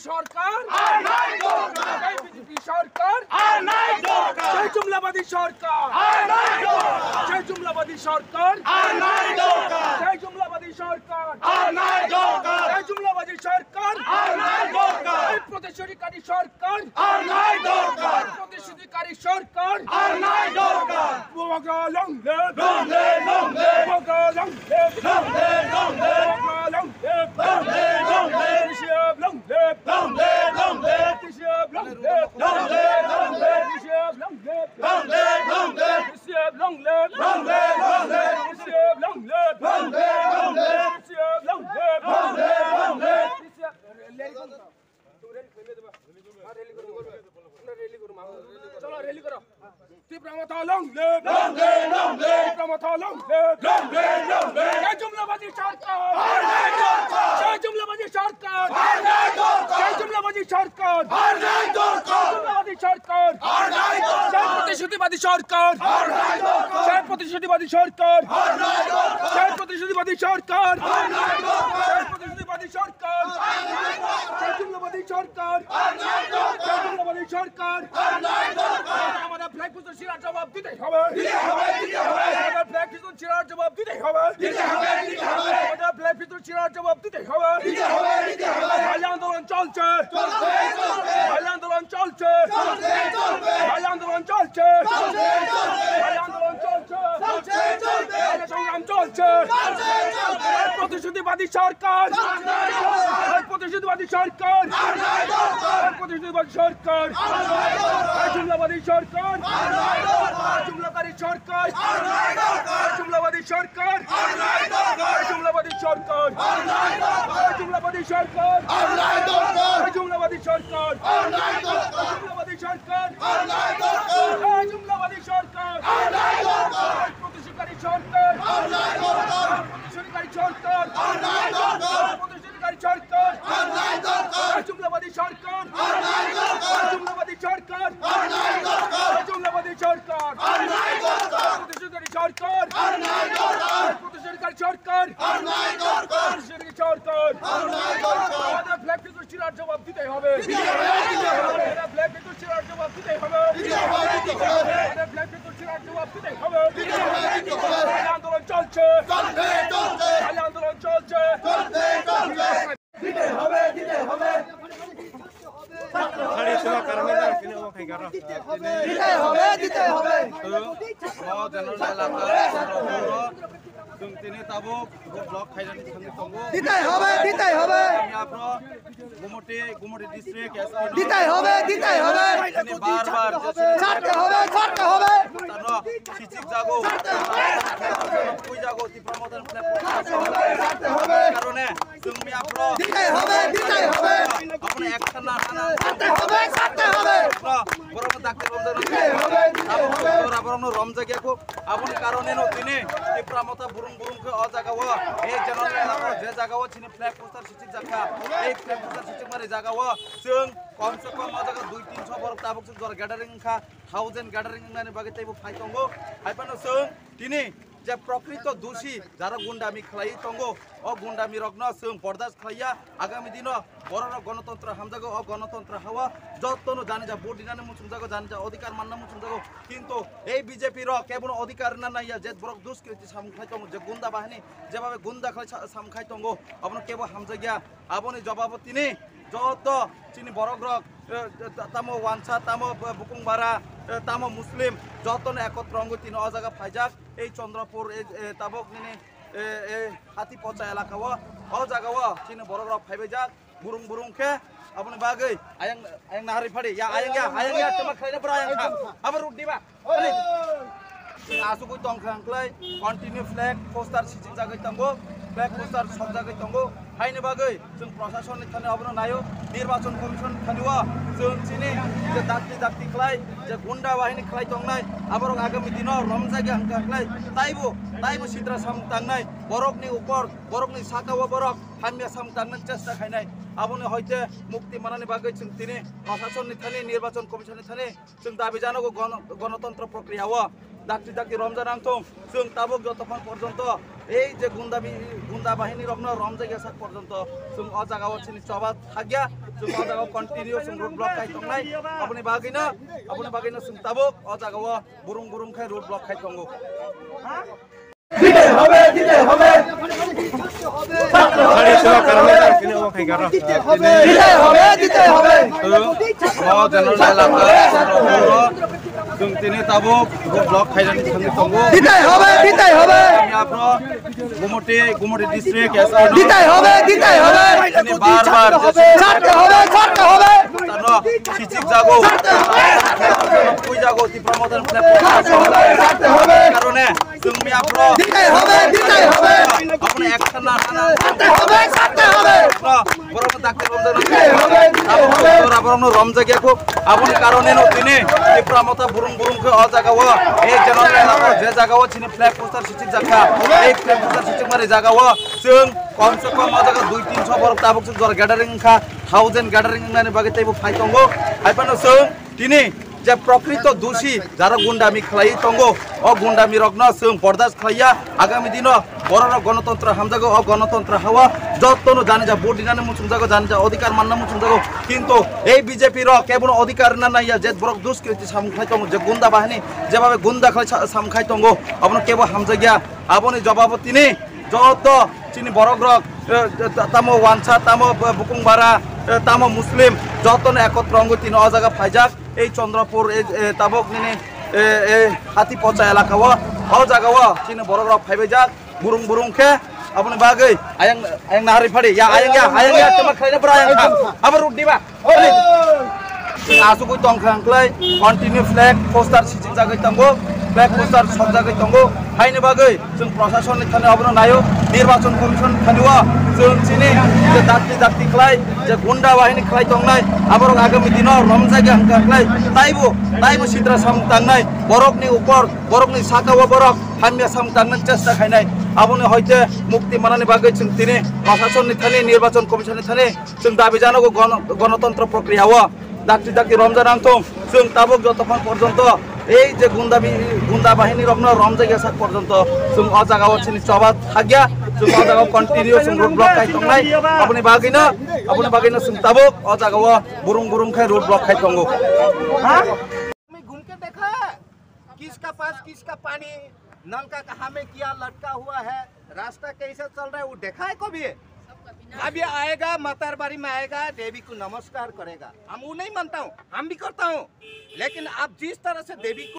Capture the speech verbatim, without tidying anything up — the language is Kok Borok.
সরকার। আর নাই দরকার। জয় বিজেপি সরকার। আর নাই দরকার। জয় জুমলাবাদী সরকার। আর নাই দরকার। জয় জুমলাবাদী সরকার। আর নাই দরকার। জয় জুমলাবাদী সরকার। আর নাই দরকার। জয় জুমলাবাদী সরকার। আর নাই দরকার। এই প্রতিশ্রুতিকারী সরকার। আর নাই দরকার। এই প্রতিশ্রুতিকারী সরকার। আর নাই দরকার। Boga long live. Long live, long live. Boga long live. Long live, long live. Boga long live. Long live, long live. T C F long live. Long live, long live. T C F long live. Long live, long live. T C F long live. Long live, long live. T C F long live. Long live, long live. T C F long live. Long live, long live. T C F long live. Long live, long live. T C F. চলো, rally করো। তীব্র মথা long live! Long live, long live! তীব্র মথা long live! Long live, long live! জয় জুমলাবাদী সরকার! আর নাই দরকার! জয় জুমলাবাদী সরকার! আর নাই দরকার! জয় জুমলাবাদী সরকার! আর নাই দরকার! জয় জুমলাবাদী সরকার! আর নাই দরকার! জয় প্রতিশ্রুতিবাদী সরকার! আর নাই দরকার! জয় প্রতিশ্রুতিবাদী সরকার! আর নাই দরকার! জয় প্রতিশ্রুতিবাদী সরকার! আর নাই দরকার! জয় প্রতিশ্রুতিবাদী সরকার! জয় জুমলাবাদী সরকার! জয় জুমলাবাদী সরকার! আমাদের ফ্ল্যাগ পিস্তল ছিঁড়ার জবাব দিতেই হবে। দিতে হবে, দিতে হবে। আমাদের ফ্ল্যাগ পিস্তল ছিঁড়ার জবাব দিতেই হবে। দিতে হবে, দিতে হবে। আমাদের ফ্ল্যাগ পিস্তল ছিঁড়ার জবাব দিতেই হবে। দিতে হবে, দিতে হবে। ভাই আন্দোলন চলছে। চলবে, চলবে। ভাই আন্দোলন চলছে। চলবে, চলবে। ভাই আন্দোলন চলছে। চলবে, চলবে। ভাই আন্দোলন চলছে। চলবে, চলবে। ভাই সংগ্রাম চলছে। চলবে, চলবে। এই প্রতিশ্রুতিবাদী সরকার। চলবে, চলবে। এই প্রতিশ্রুতিবাদী সরকার। আর নাই দরকার। এই প্রতিশ্রুতিবাদী সরকার। আর নাই দরকার। এই জুমলাবাদী সরকার। আর নাই দরকার। এই জুমলাকারী সরকার। আর নাই দরকার। এই জুমলাবাদী সরকার। আর নাই দরকার। এই জুমলাবাদী সরকার। আর নাই দরকার। এই জুমলাবাদী সরকার। আর নাই দরকার। এই জুমলাবাদী সরকার। আর নাই দরকার। এই জুমলাবাদী সরকার। আর নাই দরকার। এই জুমলাবাদী সরকার। আর নাই দরকার। এই প্রতিশ্রুতিকারী সরকার। আর নাই দরকার। এই প্রতিশ্রুতিকারী সরকার। আর নাই দরকার। এই প্রতিশ্রুতিকারী সরকার। আর নাই দরকার। এই জুমলাবাদী সরকার। আর নাই দরকার। এই জুমলাবাদী সরকার। আর নাই দরকার। এই জুমলাবাদী সরকার। আর নাই দরকার। এই প্রতিশ্রুতিকারী সরকার। আর নাই দরকার। এই প্রতিশ্রুতিকারী সরকার। আর নাই দরকার। প্রতিশ্রুতিকারী সরকার। আর নাই দরকার। আমাদের ফ্ল্যাগ পিস্তল ছিঁড়ার জবাব দিতে হবে। দিতে হবে, দিতে হবে। আমাদের ফ্ল্যাগ পিস্তল ছিঁড়ার জবাব দিতে হবে। দিতে হবে, দিতে হবে। আমাদের ফ্ল্যাগ পিস্তল ছিঁড়ার জবাব দিতে হবে। দিতে হবে, দিতে হবে। এই আন্দোলন চলছে। চলবে, চলবে। এই আন্দোলন চলছে। চলবে, চলবে। দিতে হবে, দিতে হবে। দিতে হবে, দিতে হবে। Chwng tini tabuk block khainani thangwi tongo. দিতে হবে, দিতে হবে। Chini aphro Gumoti, Gumoti district, দিতে হবে, দিতে হবে। Tini bar bar ছাড়তে হবে, ছাড়তে হবে। Tano sichik jago, tui jago, Tipra Motha ছাড়তে হবে, ছাড়তে হবে। Karone chwng miya aphro দিতে হবে, দিতে হবে। Abono action na nana ছাড়তে হবে, ছাড়তে হবে। Borok dakti romjak দিতে হবে, দিতে হবে। Borok romjak ya kho. Aboni karone no tini Tipra Motha burung burung khe o jaga o, ei general elaka o je jaga o chini flag poster sichik jakha, ei flag poster sichik mani jaga o chwng kom se kom o jaga dui tinso borok tabuk se jora gathering wngkha, thousand gathering wngnani bagwi teibo phai tongo. Hai phano chwng tini je prokrito dusi jara gundami khlaiwi tongo, o gundami rokno chwng bordas khlaiya. Agami dino bororok gonotontro hamjago, o gonotontro hao jottono janija vote dinani muchungjago, janija odhikar manna muchungjago. Kintu ei B J P rok kebono odhikar na naiya, je borok duskriti samung khai tongo, je gunda bahini jebabe gunda khlai sa-, samung khai tongo, abono kebo hamjakya. Aboni jobabo tini joto chini borok rok, eh, ta-, tamo wansa, tamo b-, bukung bara, eh, tamo Muslim, jotono ekotro wngwi tini o jaga phaijak. Ei Chandrapur, ei, eh, tabok nini, eh, eh, Hati Pocha elaka o, o jaga o chini borok rok phaibaijak. Burung burung khe aboni bagwi ayang, ayang nahari phadi ya, ayang ya, ayang ya, tama khlaina bwrwi ayang kha. Abo ruk diba? Asugwi tong kha ang klai, continue flag poster sichik jagwi tongo, flag poster sok jagwi tongo. Haini bagwi chwng proshasonni thani abono naio, Nirbachon Commission thani o chwng chini je dakti dakti khlai, je gunda bahini khlai tongnai, aborok agami dino romjagya hwnkha khlai, taibo, taibo sitra samung tangnai, borokni upor, borokni saka o borok hamya samung tangnani chesta khainai. Aboni hoite mukti manani bagwi chwng tini proshasonni thani, Nirbachon Commission ni thani chwng dabi janogo, gono-, gonotontro prokriya o dakti dakti romjak nang thung. Chwng tabuk jotokhon porjonto ei je gunda bi-, gunda bahini rokno romjak ya sak Porjonto chwng o jaga o chini choba thakya, chwng o jaga o continue chwng road block khai tongnai. Aboni bagwino, aboni bagwino chwng tabuk o jaga o burung burung khai road block khai tongo. দিতে হবে, দিতে হবে। ছাত্র হবে, ছাত্র হবে। দিতে হবে, দিতে হবে। O general elaka, chwng tini tabuk road block khainani thangwi tongo. দিতে হবে, দিতে হবে। Chini aphro Gumoti, Gumoti district, S R D. দিতে হবে, দিতে হবে। Tini bar bar ছাড়তে হবে, ছাড়তে হবে। Tano sichik jago. Pui jago, Tipra Motha ni flag. ছাড়তে হবে, ছাড়তে হবে। Karone, chwng miya phro. দিতে হবে, দিতে হবে। Apni action na, na, na. ছাড়তে হবে, ছাড়তে হবে। Boro, boro no dakti romjak na. দিতে হবে, দিতে হবে। Boro, boro no romjak ya kho. Aboni karone no tini Tipra Motha burung burung khe o jaga o. Ei general elaka je jaga o chini flag poster sichik jakha. Ei flag poster sichik mari jaga o. Chwng kom se kom o jaga dui tinso borok tabuk se jora gathering wngkha. Thousand gathering wngnani bagwi teibo phai tongo. Hai phano chwng tini je prokrito dusi jara gundami khlaiwi tongo, o gundami rokno chwng bordas khlaiya. Agami dino bororok gonotontro hamjago, o gonotontro hawa jottono janija vote dinani muchungjago, janija odhikar manna muchungjago. Kintu ei B J P rok kebono odhikar na naiya, je borok duskriti samung khai tongo, je gunda bahini jebabe gunda khlai sa-, samung khai tongo, abono kebo hamjakya. Aboni jobabo tini joto chini borok rok, eh, ta-, tamo wansa, tamo b-, bukung bara, eh, tamo Muslim, jotono ekotro wngwi tini o jaga phaijak. Ei Chandrapur, ei, eh, tabok nini, eh, eh, Hati Pocha elaka o, o jaga o chini borok rok phaibaijak, burung burung khe, aboni bagwi ayang, ayang nahari phadi, ya, ayang ya, ayang ya, tama khlaina bwrwi ayang kha, abo ruk diba. Asugwi tongkha hwnkhlai continue flag poster sichikjagwi tongo, flag poster sokjagwi tongo. Haini bagwi chwng Prasasonni thani abono naio, Nirbachon Commission thani o chwng chini je dakti dakti khlai, je gunda bahini khlai tongnai, aborok agami dino romjakya hwnkha hwnkhlai taibo, taibo sitra samung tangnai, borokni upor, borokni saka o borok hamya samung tangnani chesta khainai. Aboni hoite mukti manani bagwi chwng tini Prasasonni thani, Nirbachon Commission ni thani chwng dabi janogo gono-, gonotontro prokriya o dakti dakti romja nang thung. Chwng tabuk jotokhon porjonto ei je gunda bi-, gunda bahini rokno romjakya sak porjonto chwng o jaga o chini choba thakya, chwng o jaga o continue chwng road block khai tongnai. Aboni bagwino, aboni bagwino chwng tabuk o jaga o burung burung khai road block khai tongo. घूम के देखा, किसका पास किसका पानी, नलका कहाँ में क्या लटका हुआ है, रास्ता कैसे चल रहा है, वो देखा है कभी? अभी आएगा, मतारबाड़ी में आएगा, देवी को नमस्कार करेगा। हम वो नहीं मानता हूँ, हम भी करता हूँ, लेकिन आप जिस तरह से देवी को